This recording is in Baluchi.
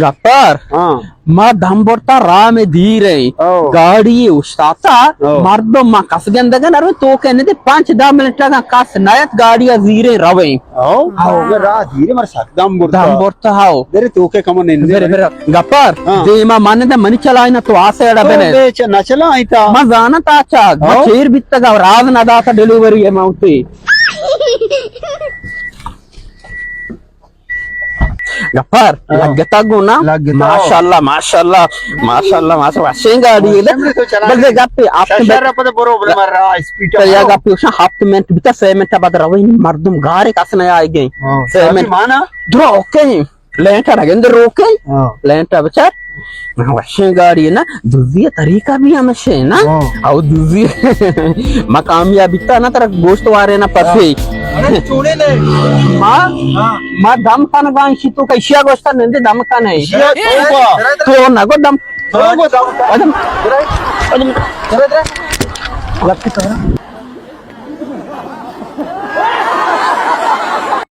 گپر، ہاں۔ ما دم برتا، راہ میں دیر ہیں۔ او۔ گاڑی اوشتاتا، او۔ مردم ما کس گندگا نہ رویں، تو کہ ندے پانچ دہ منٹ اگاں کس نیت گاڑی ء زیریں رویں۔ او۔ او۔ اگر راہ دیر مر سک دم برتا۔ دم برتا ہاو۔ برے تو کہ کم نندے برے، برے۔ برے۔ گپر، ہاں۔ دیما من دے منی چلائنا تو آسے اڑا تو بنے۔ بے چ-، نہ چلائیں تا۔ ما زانا تا چا، ما او۔ چیر بیتگا راز نہ داتا ڈیلیوری اماؤنٹ۔ گپر، ہاں۔ لگتا گونا؟ لگتا۔ ماشاءاللہ، ماشاءاللہ، ماشاءاللہ، ماشاءاللہ، وشیں گاڑی ہے۔ ماشاءاللہ تو چلا بلے گپے، آپ ششر پد برو، بلے مر رہا اسپیڈ تو یا برو۔ گپے، اوشاں ہفت منٹ بیتا، سے منٹ بعد روین مردم گارے کس نہ آئے گئے۔ ہاں، سے منٹ۔ مانا؟ درو، اوکے۔ لینٹا نگند روکے۔ ہاں۔ لینٹا بچار۔ وشیں گاڑی ہے نا، دزی طریقہ بھی ہمشے نا۔ ہاں۔ او دزی۔ ما کامیاب بیتا نا، ترا گوشت وارے نا پسے۔ ارے چوڑے لے۔ ہاں؟ ہاں۔ ما دم کن گان شی تو کشیا گوشتا نندے دم کن ہے۔ شیا تو با۔ تو نگو دم۔ تو نگو دم۔ ادم۔ ادم۔